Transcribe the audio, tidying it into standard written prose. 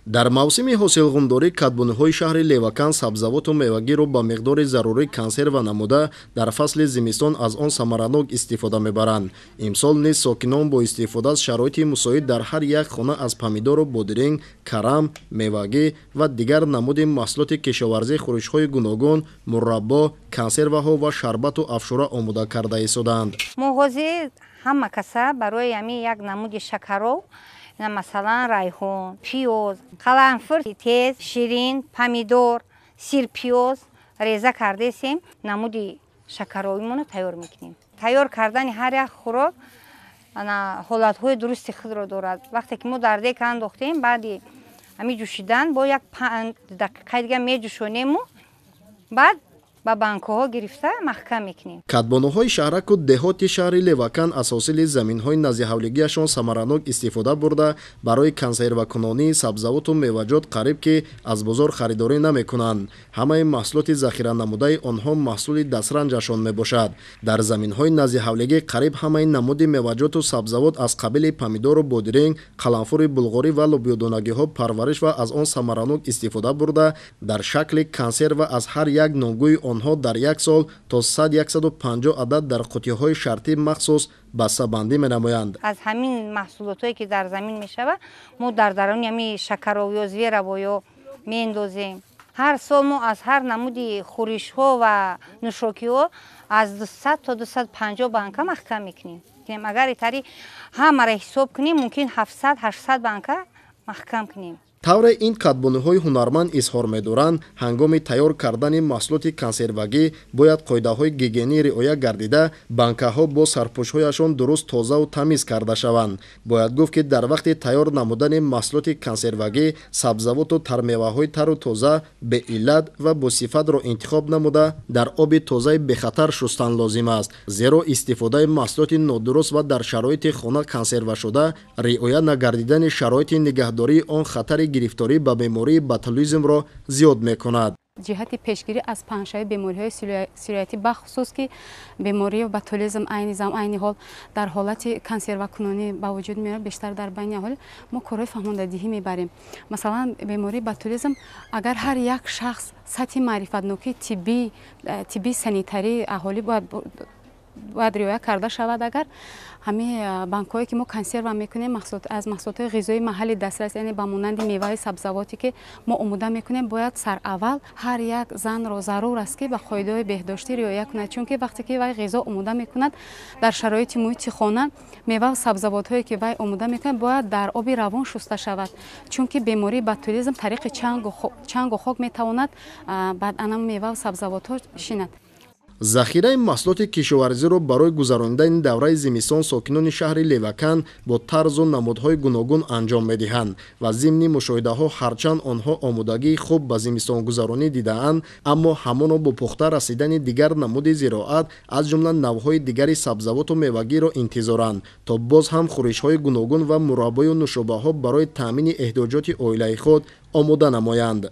Дар мавсими ҳосилғумдорӣ кадбонуҳои шаҳри Левакан сабзавоту мевагиро ба миқдори зарурӣ консерва намуда, дар фасли зимистон аз он самаранок истифода мебаранд. Имсол низ сокинон бо истифода аз шароити мусоид дар ҳар як хона аз помидору бодиринг, карам, мевагӣ ва дигар намуди маҳсулоти кишоварзӣ хӯришҳои гуногун, мураббо, консерваҳо ва шарбату афшура омода карда истодаанд. Мо ҳозир ҳама каса барои ҳамин як намуди шакаров, масалан райҳон, пиёз, қаламфур тез, ширин, помидор, сирпиёз реза кардесем, намуди шакаровимонро тайёр мекунем. Тайёр кардани ҳар як хӯрок ҳолатҳои дурусти худро дорад. Вақте ки мо дар дек андохтем, баъди ҳамин ҷӯшидан бо як 5 дақиқаи дига меҷӯшонему баъд ба банкаҳо гирифта маҳкам мекунем. Кадбонуҳои шаҳраку деҳоти шаҳри Левакан аз ҳосили заминҳои наздиҳавлигиашон самаранок истифода бурда, барои консервакунонии сабзавоту меваҷот қариб ки аз бозор харидорӣ намекунанд. Ҳамаи маҳсулоти захиранамудаи онҳо маҳсули дастранҷашон мебошад. Дар заминҳои наздиҳавлигӣ қариб ҳамаи намуди меваҷоту сабзавот аз қабили помидору бодиринг, қаламфури булғорӣ ва лӯбиёдонагиҳо парвариш ва аз он самаранок истифода бурда, дар шакли консерва аз ҳар як номгӯи онҳо дар як сол то 100-150 адад дар қутиҳои шартӣ махсус бастабандӣ менамоянд. Аз ҳамин маҳсулотҳое ки дар замин мешавад, мо дар даруни ҳамин шакаровиё, зверобойё меандозем. Ҳар сол мо аз ҳар намуди хӯришҳо ва нӯшокиҳо аз 200 то 250 банка маҳкам мекунем. Агар итари ҳамаро ҳисоб кунем, мумкин 700-800 банка маҳкам кунем. Тавре ин кадбонуҳои ҳунарманд изҳор медоранд, ҳангоми тайёр кардани маҳсулоти консервагӣ бояд қоидаҳои гигиенӣ риоя гардида, банкаҳо бо сарпӯшҳояшон дуруст тозаву тамиз карда шаванд. Бояд гуфт, ки дар вақти тайёр намудани маҳсулоти консервагӣ сабзавоту тармеваҳои тару тоза, беиллат ва босифатро интихоб намуда, дар оби тозаи бехатар шустан лозим аст. Зеро истифодаи маҳсулоти нодуруст ва дар шароити хона консервашуда, риоя нагардидани шароити нигаҳдории он хатари гирифторӣ ба бемории ботулизмро зиёд мекунад. Ҷиҳати пешгирӣ аз паҳншавии бемориҳои сироятӣ, бахусус ки бемории ботулизм айни зам айни ҳол дар ҳолати консервакунонӣ ба вуҷуд меояд, бештар дар байни аҳолӣ мо корҳои фаҳмондадиҳӣ мебарем. Масалан, бемории ботулизм агар ҳар як шахс сатҳи маърифатнокии тиббии санитарии аҳолӣ бояд риоя карда шавад. Агар ҳамин банкҳое ки мо консерва мекунем аз маҳсулотҳои ғизои маҳалли дастрас, яъне ба монанди меваи сабзавоте ки мо омода мекунем, бояд сараввал ҳар як занро зарур аст ки ба қоидаҳои беҳдоштӣ риоя кунад, чунки вақте ки вай ғизо омода мекунад дар шароити муҳити хона, меваву сабзавотҳое ки вай омода мекунад бояд дар оби равон шуста шавад, чунки бемории ботулизм тариқи чангу хок метавонад баъд ана меваву сабзавотҳо шинад. Захираи маҳсулоти кишоварзиро барои гузаронидани давраи зимистон сокинони шаҳри Левакан бо тарзу намудҳои гуногун анҷом медиҳанд ва зимни мушоҳидаҳо ҳарчанд онҳо омодагии хуб ба зимистонгузаронӣ дидаанд, аммо ҳамоно бо пухта расидани дигар намуди зироат, аз ҷумла навъҳои дигари сабзавоту мевагиро интизоранд, то боз ҳам хӯришҳои гуногун ва мураббою нӯшобаҳо барои таъмини эҳтиёҷоти оилаи худ омода намоянд.